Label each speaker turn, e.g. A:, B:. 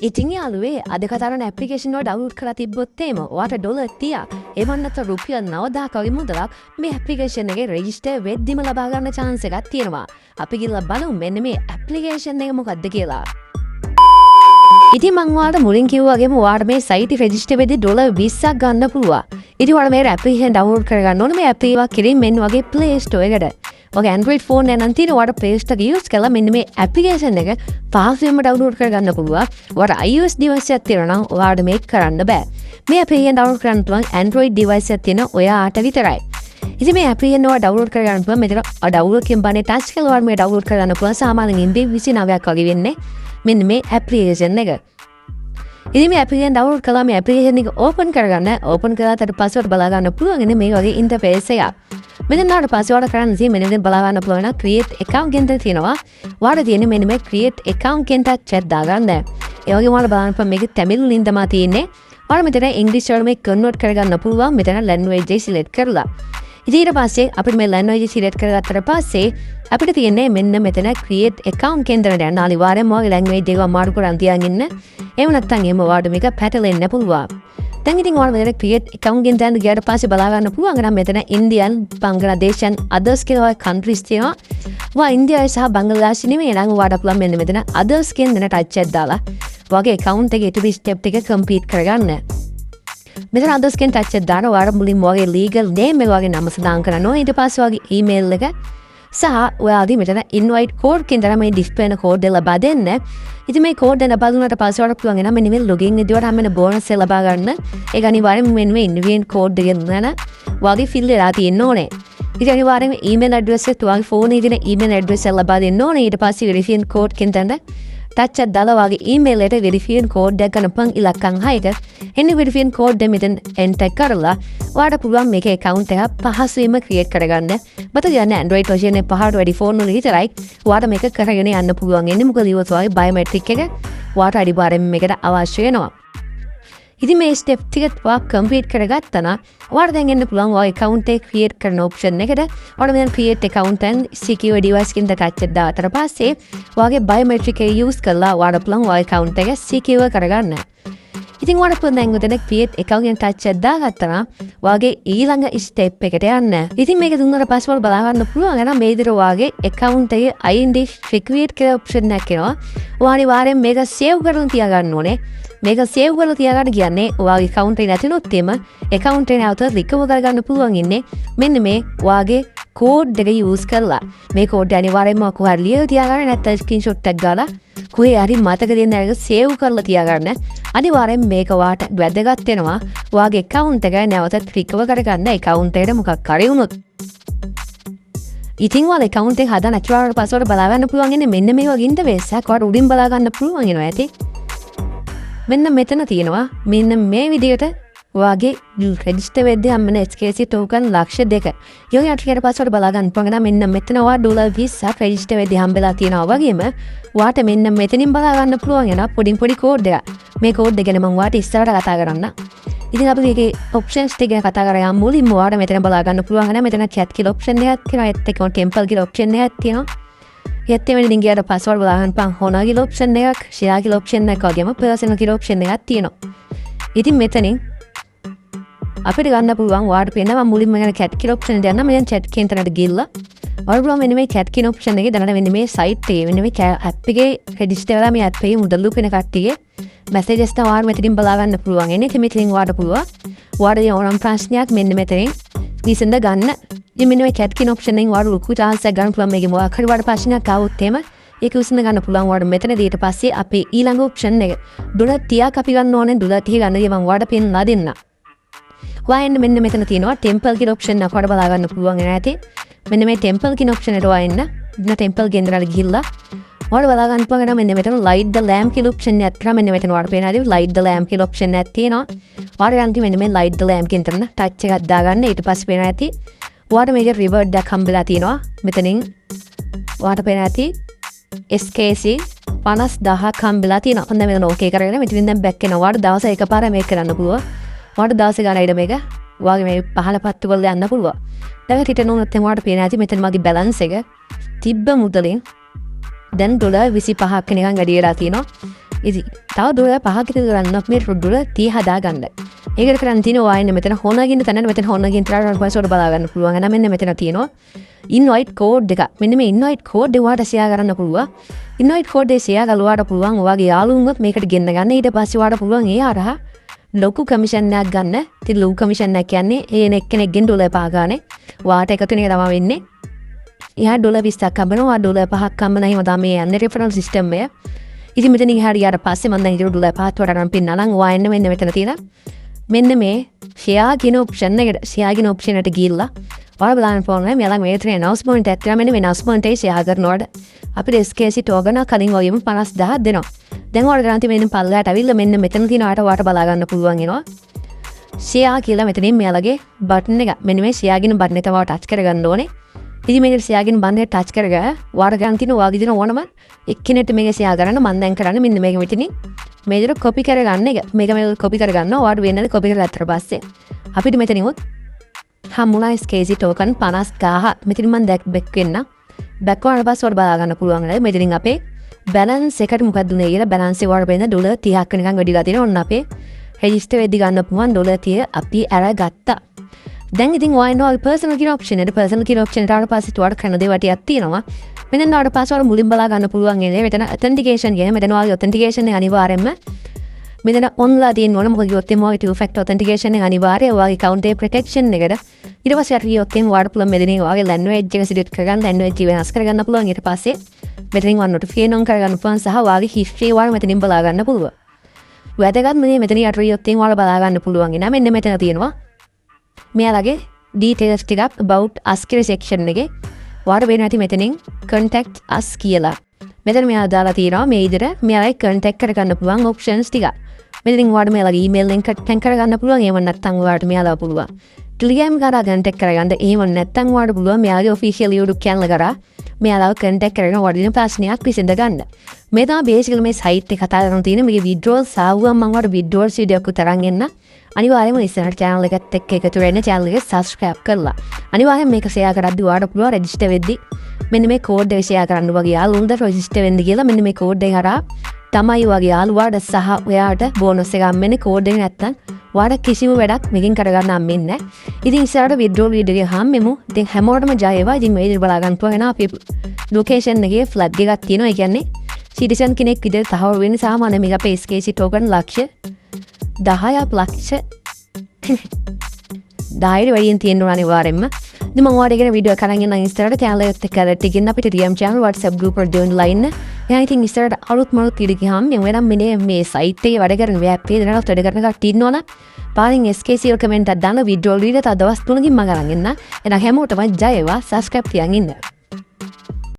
A: ඉතින් යාළුවේ, අද කතා කරන ඇප්ලිකේෂන් වල ඩවුන්ලෝඩ් කරලා තිබ්බොත් එහෙම ඔයාට ඩොලර් 30ක්, එහෙම නැත්නම් රුපියල් 9000ක් වගේ මුදලක් මේ ඇප්ලිකේෂන් එකේ රෙජිස්ටර් වෙද්දිම ලබා ගන්න චාන්ස් එකක් තියෙනවා. අපි ගිහලා බලමු මෙන්න මේ ඇප්ලිකේෂන් එක මොකක්ද කියලා. ඉතින් මං ඔයාලට මුලින් කිව්වා වගේම ඔයාලට මේ සයිට් රෙජිස්ටර් වෙද්දි ඩොලර් 20ක් ගන්න පුළුවන්. ඉතින් ඔයාලා මේ ඇප්ලිකේෂන් ඩවුන්ලෝඩ් කරගන්න ඕනේ මේ ඇප් එක කිරින් මෙන්න වගේ Play Store එකට. ඔගේ Android phone එක නම් තියෙන ඔයාලට Play Store එක යූස් කරලා මෙන්න මේ ඇප්ලිකේෂන් එක පහසුවෙන්ම ඩවුන්ලෝඩ් කරගන්න පුළුවන්. ඔයාලට iOS device එකක් තියෙනවා නම් ඔයාලට මේක කරන්න බෑ. මේ ඇප්ලිකේෂන් ඩවුන්ලෝඩ් කරන්න පුළුවන් Android device එකක් තියෙන ඔයාට විතරයි. ඉතින් මේ ඇප්ලිකේෂන් ඔයා ඩවුන්ලෝඩ් කරගන්න පුළුවන්. මෙතන ඩවුන්ලෝඩ් කියන බටන් ටච් කරලා ඔයාලට මේ ඩවුන්ලෝඩ් කරගන්න පුළුවන්. සාමාන්‍යයෙන් MB 29ක් වගේ වෙන්නේ මෙන්න මේ ඇප්ලිකේෂන් එක. ඉතින් මේ ඇප්ලිකේෂන් ඩවුන්ලෝඩ් කළා. මේ ඇප්ලිකේෂන් එක ඕපන් කරගන්න. ඕපන් කරලා ඊට පස්සේ ඔයාලට බලා ගන්න පුළුවන් ඉන්නේ මේ වගේ ඉන්ටර්ෆේස් එකක්. මෙතන ආවට පස්සේ ඔයාලට කරන්න තියෙන්නේ මෙන්න මෙතන බලා ගන්න පුළුවන් ක්‍රියේට් ඇකවුන්ට් කියන තැන තියෙනවා. ඔයාලට තියෙන්නේ මෙන්න මේ ක්‍රියේට් ඇකවුන්ට් කියන ටච් එක දාගන්න. ඒ වගේම ඔයාලට බලන්න පුළුවන් මේක තමිල් වලින් තමයි තියෙන්නේ. ඔයාලට මෙතන ඉංග්‍රීසි වල මේ කන්වර්ට් කරගන්න පුළුවන් මෙතන ලැන්ග්වේජ් එක සිලෙක්ට් කරලා. ඉතින් ඊට පස්සේ අපිට මේ ලැන්ග්වේජ් එක සිලෙක්ට් කරගත්තට පස්සේ අපිට තියෙන්නේ මෙන්න මෙතන ක්‍රියේට් ඇකවුන්ට් කියන තැනට යන්න. අනිවාර්යෙන්ම ඔයාගේ ලැන්ග්වේජ් එක මාරු කරන් තියන් ඉන්න. එහෙම නැත්නම් එහෙම ඔයාලට මේක පැටලෙන්න පුළුවන්. දැන් ඉතින් ඔයාලා මෙතන ක්‍රියේට් ඇකවුන්ට් කියන තැනට ගියාට පස්සේ බලා ගන්න පුළුවන් නම් මෙතන ඉන්දියන්, බංග්ලාදේශයන්, අදර්ස් කියලා ඔය කන්ට්‍රීස් තියෙනවා. ඔයා ඉන්දියාවේ සහ බංග්ලාදේශ නෙමෙයි නම් ඔයාලට පුළුවන් මෙන්න මෙතන අදර්ස් කියන තැන ටච් එකක් දාලා ඔයාගේ ඇකවුන්ට් එකේ ඊට ස්ටෙප් ටික කම්ප්ලීට් කරගන්න. මෙතන අදර්ස් කියන ටච් එක දාන ඔයාලා මුලින්ම ඔයාගේ ලීගල් නේම් එක වගේ නම සඳහන් කරන්න ඕනේ. ඊට පස්සේ ඔයාගේ ඊමේල් එක සහ ඔයාගේ මෙතන ඉන්වයිට් කෝඩ් කියන තැන මේ ඩිස්ප්ලේ වෙන කෝඩ් එක ලබා දෙන්න. ඉතින් මේ කෝඩ් එක ලබා දුන්නාට පස්සේ ඔයාලට පුළුවන් වෙනවා මෙන්න මේ ලොගින් විදියට හම්බ වෙන බෝනස් එක ලබා ගන්න. ඒක අනිවාර්යෙන්ම මෙන්න මේ ඉන්වයිට් කෝඩ් එක ගැන ඔයාගේ ෆිල් වෙලා තියෙන්න ඕනේ. ඉතින් අනිවාර්යෙන්ම ඊමේල් ඇඩ්‍රස් එක, ඔයාගේ ෆෝන් එකේ තියෙන ඊමේල් ඇඩ්‍රස් එක ලබා දෙන්න ඕනේ. ඊට පස්සේ වෙරිෆිකේෂන් කෝඩ් කියන තැනට ටච් එකක් දාලා ඔයාගේ ඊමේල් එකට වෙරිෆිකේෂන් කෝඩ් එකක් ගන්න පුළුවන් ඉලක්කම් 6ක. එන්නේ වෙරිෆිකේෂන් කෝඩ් එක මෙතන එන්ටර් කරලා ඔයාලට පුළුවන් මේකේ ඇකවුන්ට් එකක් පහසුවෙන්ම ක්‍රියේට් කරගන්න. මතක තියාගන්න, Android version එක පහට වැඩි ෆෝන් වල විතරයි ඔයාලට මේක කරගෙන යන්න පුළුවන් වෙන්නේ. මොකද ඉවත් ඔයාගේ බයෝමෙට්‍රික් එක ඔයාට අනිවාර්යෙන්ම මේකට අවශ්‍ය වෙනවා. ඉතින් මේ ස්ටෙප් ටික ඔයා කම්ප්ලීට් කරගත්තා නම් ඔයාලට දැන් එන්න පුළුවන් ඔයාගේ ඇකවුන්ට් එක ක්‍රියේට් කරන ඔප්ෂන් එකට. ඔයාලට මෙතන create account and secure device කියන ටච් එක දාතර පස්සේ ඔයාගේ බයෝමෙට්‍රික් එක යූස් කරලා ඔයාලට පුළුවන් ඔයාගේ ඇකවුන්ට් එක සිකියර් කරගන්න. ඉතින් ඔයාලට පුළුවන් දැන් මෙතන ක්‍රියේට් ඇකවුන්ට් කියන ටච් එක දාගත්තා නම් ඔයාගේ ඊළඟ ස්ටෙප් එකට යන්න. ඉතින් මේක දුන්නාට පස්සේ ඔයාලට බලා ගන්න පුළුවන් එනවා මේ විදිහට ඔයාගේ ඇකවුන්ට් එකේ අයිඩෙන්ටිටි ක්‍රියේට් කියලා ඔප්ෂන් එකක් එනවා. ඔයා අනිවාර්යෙන් මේක සේව් කරලා තියාගන්න ඕනේ. මේක සේව් කරලා තියාගන්න කියන්නේ ඔයාගේ ඇකවුන්ට් එක නැතිනොත් එම ඇකවුන්ට් එක නැවත රිකවර් කරගන්න පුළුවන් ඉන්නේ මෙන්න මේ ඔයාගේ කෝඩ් එක යූස් කරලා. මේ කෝඩ් අනිවාර්යෙන්ම කොහේ හරි ලියලා තියාගන්න, නැත්නම් ස්ක්‍රීන්ෂොට් එකක් ගාලා කොහේ හරි මතක තියෙන එක සේව් කරලා තියාගන්න. අනිවාර්යෙන් මේක ඔයාට වැදගත් වෙනවා ඔයාගේ ඇකවුන්ට් එක නැවතත් රිකවර් කරගන්න ඇකවුන්ට් එකට මොකක් හරි වුණොත්. ඉතින් ඔයාලා ඇකවුන්ට් එක හදා නැතුව පස්සේ බලා ගන්න පුළුවන් ඉන්නේ මෙන්න මේ වගේ ඉන්ටර්ෆේස් එකක්. ඔයාලට උඩින් බලා ගන්න පුළුවන් වෙනවා ඇති. මෙන්න මෙතන තියෙනවා මෙන්න මේ විදිහට ඔයාගේ රෙජිස්ටර් වෙද්දී හම්බෙන SKC token ලක්ෂ 2. යෝග යට ඊට පස්සේ ඔයාලට බලා ගන්න පුළුවන් නම් මෙන්න මෙතන ඔයා ඩොලර් 20ක් රෙජිස්ටර් වෙද්දී හම්බෙලා තියෙනවා වගේම ඔයාට මෙන්න මෙතනින් බලා ගන්න පුළුවන් වෙනවා පොඩි පොඩි කෝඩ් එකක්. මේ කෝඩ් එක ගැන මම ඔයාට ඉස්සරහට කතා කරන්න. ඉතින් අපි මේකේ ඔප්ෂන්ස් ටික ගැන කතා කරා යමු. මුලින්ම ඔයාට මෙතන බලා ගන්න පුළුවන් වෙනවා මෙතන chat කියලා ඔප්ෂන් එකක් තියෙනවා. ඒත් එක්කම ටෙම්පල් කියලා ඔප්ෂන් එකක් තියෙනවා. ඒත් එමෙන්න ඉතින් ගියාට පස්සේ ඔයාලට බලා ගන්න පුළුවන් හොනා කියලා ඔප්ෂන් එකක්, ෂෙයා කියලා ඔප්ෂන් එකක් වගේම පර්සනල් කියලා ඔප්ෂන් එකක් තියෙනවා. ඉතින් මෙතනින් අපිට ගන්න පුළුවන් ඔයාලට පේනවා මුලින්ම ගැන chat කියලා ඔප්ෂන් එක යන්න. මෙතන chat කියන තැනට ගිහිල්ලා ඔයාලට පුළුවන් මෙන්න මේ chat කියන ඔප්ෂන් එකේ දැනට මෙන්න මේ සයිට් එකේ මෙන්න මේ ඇප් එකේ රෙජිස්ටර් වෙලා මේ ඇප් එකේ මුදල් උපයන කට්ටියගේ මැසේජස් තමයි ඔයාලට මෙතනින් බලා ගන්න පුළුවන් එන්නේ. ඉතින් මෙතනින් ඔයාලට පුළුවන් ඔයාලට ඕනම ප්‍රශ්නයක් මෙන්න මෙතනින් විසඳ ගන්න. ඉතින් මෙන්න මේ chat කියන ඔප්ෂන් එකෙන් ඔයාලට ලොකු චාන්ස් එකක් ගන්න පුළුවන්. මේකේ මොකක් හරි ඔයාලට ප්‍රශ්නයක් ආවොත් එහෙම ඒක විසඳ ගන්න පුළුවන් ඔයාලට මෙතනදී. ඊට පස්සේ අපේ ඊළඟ ඔප්ෂන් එක ඩොලර් 30ක් අපි ගන්න ඕනේ. ඩොලර් 30 ගන්න ගිය මම ඔයාලට පෙන්ලා දෙන්න. ඔයා එන්න මෙන්න මෙතන තියෙනවා ටෙම්පල් කියලා ඔප්ෂන් එකක්. ඔයාලට බලා ගන්න පුළුවන් වෙනවා ඇති. මෙන්න මේ ටෙම්පල් කියන ඔප්ෂන් එකට ඔයා එන්න. මෙන්න ටෙම්පල් ගෙන්දරට ගිහිල්ලා ඔයාලට බලා ගන්න පුළුවන් වෙනවා මෙන්න මෙතන ලයිට් ද ලෑම්ප් කියලා ඔප්ෂන් එකක් තියෙනවා. මෙන්න මෙතන ඔයාලට පේනවා ඇති ලයිට් ද ලෑම්ප් කියලා ඔප්ෂන් එකක් තියෙනවා. ඔයාලට යන්න මෙන්න මේ ලයිට් ද ලෑම්ප් කියන තැන ටච් එකක් දාගන්න. ඊට පස්සේ පේනවා ඇති ඔයාලට මේකේ රිවර්ඩ් එකක් හම්බෙලා තියෙනවා. මෙතනින් ඔයාලට පේනවා ඇති SKC 50,000ක් හම්බෙලා තියෙනවා. හොඳයි, මෙතන ඕකේ කරගෙන මෙතනින් දැන් බැක් වෙනවා. ඔයාලට දවස එකපාර මේක කරන්න පුළුවන්. ඔයාලට දවස ගානයිද මේක ඔයාගේ මේ පහළ පත්තු වල යන්න පුළුවන්. දැන් රිටර්න් වුණොත් එහෙම ඔයාලට පේනවා ඇති මෙතන මගේ බැලන්ස් එක තිබ්බ මුදලින් දැන් ඩොලර් 25ක් වෙනකන් වැඩි වෙලා තියෙනවා. ඉතින් තව ඩොලර් 5ක් ඉතුරු කරන්න මේ ඩොලර් 30 හදාගන්න. ඒකට කරන් තියෙනවා ඔයා එන්න මෙතන හොනගින්න තැන. මෙතන හොනගින් තරම් පස්සේ ඔයාලට බලා ගන්න පුළුවන්. එහෙනම් මෙන්න මෙතන තියෙනවා ඉන්වයිට් කෝඩ් එක. මෙන්න මේ ඉන්වයිට් කෝඩ් එක ඔයාලට ෂෙයා කරන්න පුළුවන්. ඉන්වයිට් කෝඩ් එක ෂෙයා කරලා ඔයාලට පුළුවන් ඔයාගේ යාළුවන්වත් මේකට ගෙන්න ගන්න. ඊට පස්සේ ඔයාලට පුළුවන් ඒ හරහා ලොකු කමිෂන් එකක් ගන්න. ඉතින් ලොකු කමිෂන් එකක් කියන්නේ ඒ එන එක්කෙනෙක්ගෙන් ඩොලර් 5 ගානේ ඔයාට එකතු වෙන එක තමයි වෙන්නේ. එයා ඩොලර් 20ක් හම්බෙනවා, ඔයා ඩොලර් 5ක් හම්බෙනවා. එහෙම තමයි මේ යන්නේ රෙෆරල් සිස්ටම් එක. ඉතින් මෙතනින් එහාට ගියාට පස්සේ මම දැන් ඊට ඩොලර් 5ක් වඩා අරන් පෙන්නනම්. ඔයා එන්න මෙන්න මෙතන තියෙන මෙන්න මේ ෂෙයා කියන ඔප්ෂන් එකට. ෂෙයා කියන ඔප්ෂන් එකට ගිහිල්ලා ඔයාලා බලන්න පුළුවන් මෙයාලා මේ තියෙන ඇනවුන්ස්මන්ට් එකක් තියෙනවා. මෙන්න මේ ඇනවුන්ස්මන්ට් එක ෂෙයා කරනකොට අපිට SKC token කලින් වගේම 50,000 දෙනවා. දැන් ඔයාලට කරන් තියෙන්නේ මෙන්න පල්ලෙහාට ඇවිල්ලා මෙන්න මෙතන තියෙන ඔයාලට ඔයාලට බලා ගන්න පුළුවන් වෙනවා ෂෙයා කියලා මෙතනින් මෙයාලගේ බටන් එක. මෙන්න මේ ෂෙයා කියන බටන් එක තමයි ටච් කරගන්න ඕනේ. ඉතින් මේක ෂෙයා කියන බටන් එක ටච් කරගෙන ඔයාලට කරන් තියෙන ඔයාගේ තියෙන ඕනම එක්කෙනෙක්ට මේක ෂෙයා කරන්න. මම දැන් කරන්නේ මෙන්න මේක මෙතනින් මේ විදිහට කොපි කරගන්න එක. මේක මේ කොපි කරගන්න. ඔයාලට වෙන්නද කොපි කරගත්තට පස්සේ අපිට මෙතනින් උත් හම්බුණා SKC token 50,000. මෙතනින් මම දැක් බැක් වෙන්න. බැක් වුණාට පස්සේ ඔයාලට බලා ගන්න පුළුවන් නේද මෙතනින් අපේ බැලන්ස් එකට මොකක්ද උනේ කියලා. බැලන්ස් එක ඔයාලට පේන ඩොලර් 30ක් වෙනකන් වැඩිලා තියෙනවා. ඔන්න අපේ රෙජිස්ටර් වෙද්දි ගන්න පුළුවන් ඩොලර් 30 අපි අරගත්තා. දැන් ඉතින් ඔයා එනවා පර්සනල් කියන ඔප්ෂන් එකට. පර්සනල් කියන ඔප්ෂන් එකට ආවට පස්සේ ඔයාලට කරන දේවල් ටිකක් තියෙනවා. මෙතන ආවට පස්සේ ඔයාලා මුලින් බලා ගන්න පුළුවන් ඉන්නේ මෙතන ඔතෙන්ටිකේෂන් කියන. මෙතන ඔයාගේ ඔතෙන්ටිකේෂන් එක අනිවාර්යෙන්ම මෙතන ඔන්ලා තියෙන්න ඕන. මොකද කිව්වොත් එimhe ඔයාගේ two factor authentication එක අනිවාර්යයි ඔයාගේ account එකේ protection එකට. ඊට පස්සේ අර ගියොත් එහෙම ඔයාලට පුළුවන් මෙතනින් ඔයාගේ ලැන්ග්වේජ් එක සිලෙක්ට් කරගන්න, ලැන්ග්වේජ් එක වෙනස් කරගන්න පුළුවන්. ඊට පස්සේ මෙතනින් ඔයා නොටිෆිකේෂන් ඔන් කරගන්න පුළුවන් සහ ඔයාගේ හිස්ටරි ඔයාලා මෙතනින් බලා ගන්න පුළුවන්. වැදගත්ම දේ මෙතනින් යට ගියොත් එහෙම ඔයාලා බලා ගන්න පුළුවන් නේද, මෙන්න මෙතන තියෙනවා මෙයාලගේ ඩීටේල්ස් ටිකක් about us කියලා සෙක්ෂන් එකේ. ඔයාලට වෙන ඇති මෙතනින් contact us කියලා. මෙතන මෙයා දාලා තියෙනවා මේ විදිහට මෙයාලගේ contact කරගන්න පුළුවන් ඔප්ෂන්ස් ටික. මෙතනින් ඔයාලට මෙයාලගේ ඊමේල් එක කන්ටැක්ට් කරගන්න පුළුවන්. එහෙම නැත්නම් ඔයාලට මෙයාලව පුළුවන් ටෙලිග්‍රෑම් කරා කන්ටැක්ට් කරගන්න. එහෙම නැත්නම් ඔයාලට පුළුවන් මෙයාගේ ඔෆිෂියල් YouTube channel කරා මෙයාලව කන්ටැක්ට් කරගෙන වටින ප්‍රශ්නයක් විසඳ ගන්න. මේ තමයි බේසිකලි මේ සයිට් එක කතා කරන තියෙන මේකේ විඩ්‍රෝල් සාවුවම්. මම ඔයාලට විඩ්‍රෝල් වීඩියෝ එකක් තරන් එන්න. අනිවාර්යයෙන්ම ඉස්සරහට channel එකත් එක්ක එකතු වෙන්න channel එක subscribe කරලා. අනිවාර්යයෙන් මේක ෂෙයා කරද්දි ඔයාලට පුළුවන් රෙජිස්ටර් වෙද්දි මෙන්න මේ කෝඩ් එක ෂෙයා කරන්න වගේ යාළුවන්ට රෙජිස්ටර් වෙන්න කියලා. මෙන්න මේ කෝඩ් එක හරහා තමයි වගේ යාළුවාට සහ ඔයාට බෝනස් එකක් හම්බෙන්නේ. කෝඩ් එක නැත්තම් ඔයාට කිසිම වැඩක් මේකෙන් කරගන්න හම්බෙන්නේ නැහැ. ඉතින් ඉස්සරහට විඩ්‍රෝල් වීඩියෝ එක හම්බෙමු. ඉතින් හැමෝටම ජය වේවා. ඉතින් මේ විදිහට බලා ගන්න පුළුවන් වෙනවා අපේ ලොකේෂන් එකේ ෆ්ලැග් එකක් තියෙනවා. ඒ කියන්නේ සිටිසන් කෙනෙක් විදිහට තහවුරු වෙන සාමාන්‍ය මේක අපේ SKC token ලක්ෂ 10ක්, ලක්ෂ 10ට වැඩියෙන් තියෙන්න ඕන අනිවාර්යෙන්ම. ඉතින් මම ඔයාලට කියන වීඩියෝ එක අරන් එන්නම් ඉස්සරහට. චැනල් එකත් එක්ක ඇඩ් එකකින් අපිට DM channel, WhatsApp group වල ජොයින් වෙලා ඉන්න. එහෙනම් ඉතින් ඉස්සරහට අලුත් මලුත් වීඩියෝ ගියාම මේ වෙනම් මෙන්න මේ සයිට් එකේ වැඩ කරන මේ ඇප් එකේ දැනටත් වැඩ කරන කට්ටිය ඉන්නවනම් පාරින් SKC වල කමෙන්ට් එකක් දාන්න. වීඩියෝ වල තව දවස් 3කින් මම අරන් එන්න. එහෙනම් හැමෝටම ජය වේවා. සබ්ස්ක්‍රයිබ් තියන් ඉන්න.